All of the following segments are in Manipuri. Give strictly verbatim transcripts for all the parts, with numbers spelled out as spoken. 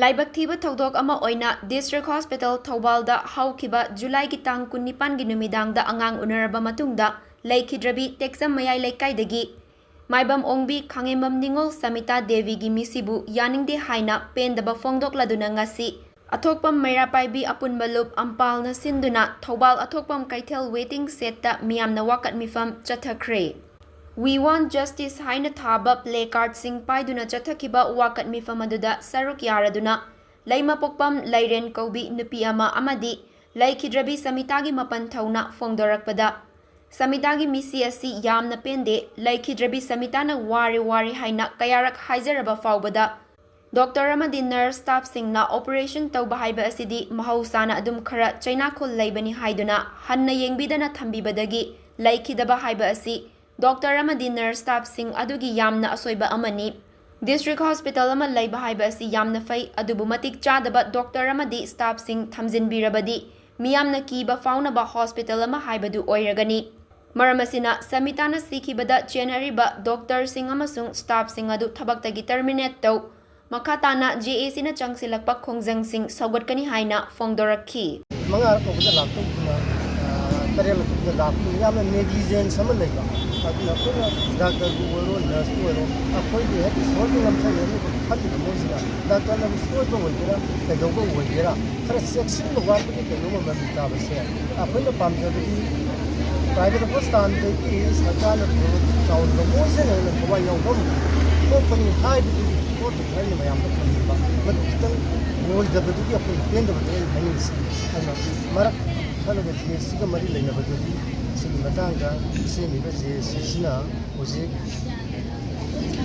ꯂꯥꯏꯕꯛ ꯊꯤꯕ ꯊꯧꯗꯣꯛ ꯑꯃ ꯑꯣꯏꯅ District Hospital ꯊꯧꯕꯥꯜꯗ ꯍꯧꯈꯤꯕ ꯖꯨꯂꯥꯏꯒꯤ ꯇꯥꯡ ꯀꯨꯟꯅꯤꯄꯥꯟꯒꯤ ꯅꯨꯃꯤꯗꯥꯡꯗ ꯑꯉꯥꯡ ꯎꯅꯔꯕ ꯃꯇꯨꯡꯗ ꯂꯩꯈꯤꯗ꯭ꯔꯕꯤ ꯇꯦꯛꯆꯝ ꯃꯌꯥꯏ ꯂꯩꯀꯥꯏꯗꯒꯤ ꯃꯥꯏꯕꯝ ꯑꯣꯡꯕꯤ ꯈꯥꯉꯦꯝꯕꯝ ꯅꯤꯉꯣꯜ ꯁꯃꯤꯇꯥ ꯗꯦꯕꯤꯒꯤ ꯃꯤꯁꯤꯕꯨ ꯌꯥꯅꯤꯡꯗꯦ ꯍꯥꯏꯅ ꯄꯦꯟꯗꯕ ꯐꯣꯡꯗꯣꯛꯂꯗꯨꯅ ꯉꯁꯤ ꯑꯊꯣꯛꯄꯝ ꯃꯩꯔꯥ ꯄꯥꯏꯕꯤ ꯑꯄꯨꯟꯕ ꯂꯨꯞ ꯑꯝꯄꯥꯜꯅ ꯁꯤꯟꯗꯨꯅ ꯊꯧꯕꯥꯜ ꯑꯊꯣꯛꯄꯝ ꯀꯩꯊꯦꯜ waiting shedꯇ ꯃꯤꯌꯥꯝꯅ ꯋꯥꯀꯠ ꯃꯤꯐꯝ ꯆꯠꯊꯈ꯭ꯔꯦ꯫ We want justice ꯍꯥꯏꯅ ꯊꯥꯕ placardꯁꯤꯡ ꯄꯥꯏꯗꯨꯅ ꯆꯠꯊꯈꯤꯕ ꯋꯥꯀꯠ ꯃꯤꯐꯝ ꯑꯗꯨꯗ ꯁꯔꯨꯛ ꯌꯥꯔꯗꯨꯅ ꯂꯩꯃꯄꯣꯛꯄꯝ ꯂꯩꯔꯦꯟ ꯀꯧꯕꯤ ꯅꯨꯄꯤ ꯑꯃ ꯑꯃꯗꯤ ꯂꯩꯈꯤꯗ꯭ꯔꯕꯤ ꯁꯃꯤꯇꯥꯒꯤ ꯃꯄꯟ ꯊꯧꯅ ꯐꯣꯡꯗꯣꯔꯛꯄꯗ, ꯁꯃꯤꯇꯥꯒꯤ ꯃꯤꯁꯤ ꯑꯁꯤ ꯌꯥꯝꯅ ꯄꯦꯟꯗꯦ, ꯂꯩꯈꯤꯗ꯭ꯔꯕꯤ ꯁꯃꯤꯇꯥꯅ ꯋꯥꯔꯦ ꯋꯥꯔꯦ ꯍꯥꯏꯅ ꯀꯌꯥꯔꯛ ꯍꯥꯏꯖꯔꯕ ꯐꯥꯎꯕꯗ, ꯗꯣꯛꯇꯔ ꯑꯃꯗꯤ ꯅꯔꯁ ꯁ꯭ꯇꯥꯐꯁꯤꯡꯅ operation ꯇꯧꯕ ꯍꯥꯏꯕ ꯑꯁꯤꯗꯤ ꯃꯍꯧꯁꯥꯅ ꯑꯗꯨꯝ ꯈꯔ ꯆꯩꯅꯥꯈꯣꯜ ꯂꯩꯕꯅꯤ ꯍꯥꯏꯗꯨꯅ ꯍꯟꯅ ꯌꯦꯡꯕꯤꯗꯅ ꯊꯝꯕꯤꯕꯗꯒꯤ ꯂꯩꯈꯤꯗꯕ ꯍꯥꯏꯕ ꯑꯁꯤ ꯗꯣꯛꯇꯔ ꯑꯃꯗꯤ ꯅꯔꯁ ꯁ꯭ꯇꯥꯐꯁꯤꯡ ꯑꯗꯨꯒꯤ ꯌꯥꯝꯅ ꯑꯁꯣꯏꯕ ꯑꯃꯅꯤ꯫ District Hospital ꯑꯃ ꯂꯩꯕ ꯍꯥꯏꯕ ꯑꯁꯤ ꯌꯥꯝꯅ ꯐꯩ, ꯑꯗꯨꯕꯨ ꯃꯇꯤꯛ ꯆꯥꯗꯕ ꯗꯣꯛꯇꯔ ꯑꯃꯗꯤ ꯁ꯭ꯇꯥꯐꯁꯤꯡ ꯊꯝꯖꯤꯟꯕꯤꯔꯕꯗꯤ ꯃꯤꯌꯥꯝꯅ ꯀꯤꯕ ꯐꯥꯎꯅꯕ ꯍꯣꯁꯄꯤꯇꯥꯜ ꯑꯃ ꯍꯥꯏꯕꯗꯨ ꯑꯣꯏꯔꯒꯅꯤ꯫ ꯃꯔꯝ ꯑꯁꯤꯅ ꯁꯃꯤꯇꯥꯅ ꯁꯤꯈꯤꯕꯗ ꯆꯦꯟꯅꯔꯤꯕ ꯗꯣꯛꯇꯔꯁꯤꯡ ꯑꯃꯁꯨꯡ ꯁ꯭ꯇꯥꯐꯁꯤꯡ ꯑꯗꯨ ꯊꯕꯛꯇꯒꯤ terminate ꯇꯧ, ꯃꯈꯥ ꯇꯥꯅ JACꯅ ꯆꯪꯁꯤꯜꯂꯛꯄ ꯈꯣꯡꯖꯪꯁꯤꯡ ꯁꯧꯒꯠꯀꯅꯤ ꯍꯥꯏꯅ ꯐꯣꯡꯗꯣꯔꯛꯈꯤ꯫ ꯃꯉꯥꯔꯛ ꯇꯧꯕꯗ ꯂꯥꯛꯇꯧꯗꯨꯅ, ꯑ, ꯇꯔꯦꯠꯂꯛ ꯇꯧꯕꯗ ꯂꯥꯛꯄꯗꯨ ꯌꯥꯝꯅ negligence ꯑꯃ ꯂꯩꯕ꯫ ꯑꯗꯨꯅ ꯑꯩꯈꯣꯏꯅ ꯗꯥꯛꯇꯔꯕꯨ ꯑꯣꯏꯔꯣ, ꯅꯔꯁꯄꯨ ꯑꯣꯏꯔꯣ, ꯑꯩꯈꯣꯏꯒꯤ ꯍꯦꯛ ꯏꯁꯣꯔꯒꯤ ꯂꯝꯆꯠꯅꯦꯅ ꯈꯜꯂꯤꯕ ꯃꯣꯏꯁꯤꯅ ꯗꯥꯛꯇꯔꯅꯕꯨ ꯁꯣꯏꯕ ꯑꯣꯏꯒꯦꯔꯥ, ꯀꯩꯗꯧꯕ ꯑꯣꯏꯒꯦꯔꯥ, ꯈꯔ ꯆꯦꯛꯁꯤꯟꯕ ꯋꯥꯠꯄꯒꯤ ꯀꯩꯅꯣꯝꯃ ꯃꯃꯤ ꯇꯥꯕꯁꯦ ꯑꯩꯈꯣꯏꯅ ꯄꯥꯝꯖꯕꯗꯤ private hospitalꯗꯒꯤ ꯁꯔꯀꯥꯔꯅ ꯊꯣꯏꯗꯣꯛ ꯆꯥꯎꯅ ꯃꯣꯏꯁꯤꯅ ꯍꯦꯟꯅ ꯊꯋꯥꯏ ꯌꯥꯎꯕ ꯑꯃ ꯊꯣꯛꯄꯅꯤ ꯍꯥꯏꯕꯗꯨꯒꯤ ꯄꯣꯠꯇꯨ ꯑꯩꯅ ꯃꯌꯥꯝꯗ ꯊꯝꯅꯤꯡꯕ꯫ ꯃꯗꯨ ꯈꯤꯇꯪ ꯑꯣꯏꯗꯕꯗꯨꯒꯤ ꯑꯩꯈꯣꯏꯅ ꯄꯦꯟꯗꯕꯗꯨ ꯑꯩꯅ ꯍꯥꯏꯅꯤꯡꯉꯤꯁꯤ꯫ ꯑꯗꯨꯅ ꯃꯔꯛ ꯊꯠꯂꯒ JACꯒ ꯃꯔꯤ ꯂꯩꯅꯕꯗꯨꯗꯤ ꯁꯤꯒꯤ ꯃꯇꯥꯡꯗ ꯁꯦꯝꯃꯤꯕ JACꯁꯤꯅ ꯍꯧꯖꯤꯛ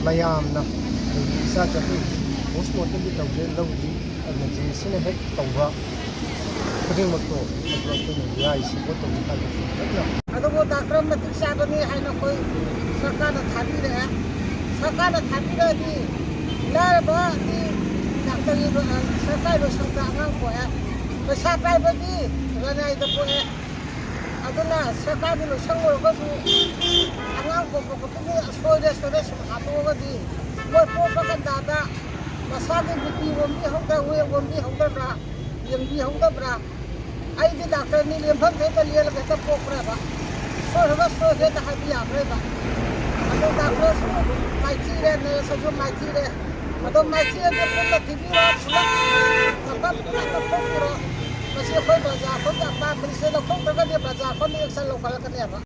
ꯃꯌꯥꯝꯅ ꯑꯩꯈꯣꯏꯒꯤ ꯏꯆꯥ ꯆꯠꯊꯣꯛꯏ, post mortemꯗꯤ ꯇꯧꯗꯦ, ꯂꯧꯗ꯭ꯔꯤ꯫ ꯑꯗꯨꯅ JACꯅ ꯍꯦꯛ ꯇꯧꯕ ꯈꯨꯗꯤꯡꯃꯛꯇꯣ ꯑꯗꯨ ꯑꯩꯈꯣꯏꯅ ꯌꯥꯏ, support ꯇꯧꯅꯤ ꯍꯥꯏꯕꯁꯤ ꯀꯟꯅ꯫ ꯑꯗꯨꯕꯨ ꯗꯥꯛꯇꯔ ꯃꯇꯤꯛ ꯆꯥꯕꯅꯤ ꯍꯥꯏꯅ ꯑꯩꯈꯣꯏ ꯁꯔꯀꯥꯔꯅ ꯊꯥꯕꯤꯔꯛꯑꯦ꯫ ꯁꯔꯀꯥꯔꯅ ꯊꯥꯕꯤꯔꯛꯑꯗꯤ ꯂꯥꯏꯔꯕꯗꯤ ꯗꯥꯛꯇꯔꯒꯤ ꯂꯣ-, ꯁꯔꯀꯥꯔ ꯂꯣꯏꯁꯪꯗ ꯑꯉꯥꯡ ꯄꯣꯛꯑꯦ꯫ ꯄꯩꯁꯥ ꯄꯥꯏꯕꯗꯤ ꯂꯅꯥꯏꯗ ꯄꯣꯛꯑꯦ꯫ ꯑꯗꯨꯅ ꯁꯔꯀꯥꯔꯒꯤ ꯂꯣꯏꯁꯪ ꯑꯣꯏꯔꯒꯁꯨ ꯑꯉꯥꯡ ꯄꯣꯛꯄ ꯈꯨꯗꯤꯡꯒꯤ ꯁꯣꯏꯔꯦ ꯁꯣꯏꯔꯦ ꯁꯨꯝ ꯍꯥꯠꯇꯣꯛꯑꯒꯗꯤ ꯃꯣꯏ ꯄꯣꯛꯄ ꯀꯟꯗꯥꯗ ꯃꯁꯥꯒꯤ ꯕꯤ ꯄꯤ ꯑꯣꯟꯕꯤꯍꯧꯗ, ꯋꯦꯠ ꯑꯣꯟꯕꯤꯍꯧꯗꯕ꯭ꯔꯥ, ꯌꯦꯡꯕꯤꯍꯧꯗꯕ꯭ꯔꯥ? ꯑꯩꯗꯤ ꯗꯥꯛꯇꯔꯅꯤ, ꯂꯦꯝꯐꯝ ꯊꯦꯛꯇ ꯂꯦꯜꯂꯒ ꯍꯦꯛꯇ ꯄꯣꯛꯄ꯭ꯔꯕ? ꯁꯣꯏꯈ꯭ꯔꯒ ꯁꯣꯏꯈ꯭ꯔꯦꯅ ꯍꯥꯏꯕ ꯌꯥꯕ꯭ꯔꯕ? ꯑꯗꯣ ꯗꯥꯛꯇꯔꯁꯨ ꯃꯥꯏꯊꯤꯔꯦ, ꯅꯔꯁꯁꯨ ꯃꯥꯏꯊꯤꯔꯦ꯫ ꯑꯗꯣ ꯃꯥꯏꯊꯤꯔꯗꯤ ꯄꯨꯟꯅ ꯊꯤꯕꯤꯔꯣ, ꯄꯨꯂꯞ ꯄꯨꯂꯞ ꯄꯨꯂꯞ ꯂꯧꯊꯣꯛꯄꯤꯔꯣ꯫ ꯃꯁꯤ ꯑꯩꯈꯣꯏ ꯄ꯭ꯔꯖꯥ ꯑꯩꯈꯣꯏꯒꯤ ꯑꯄꯥꯝꯕꯅꯤ꯫ ꯁꯦ ꯂꯧꯊꯣꯛꯇ꯭ꯔꯒꯗꯤ ꯄ꯭ꯔꯖꯥ ꯑꯩꯈꯣꯏꯅ action ꯂꯧꯈꯠꯂꯛꯀꯅꯦꯕ꯫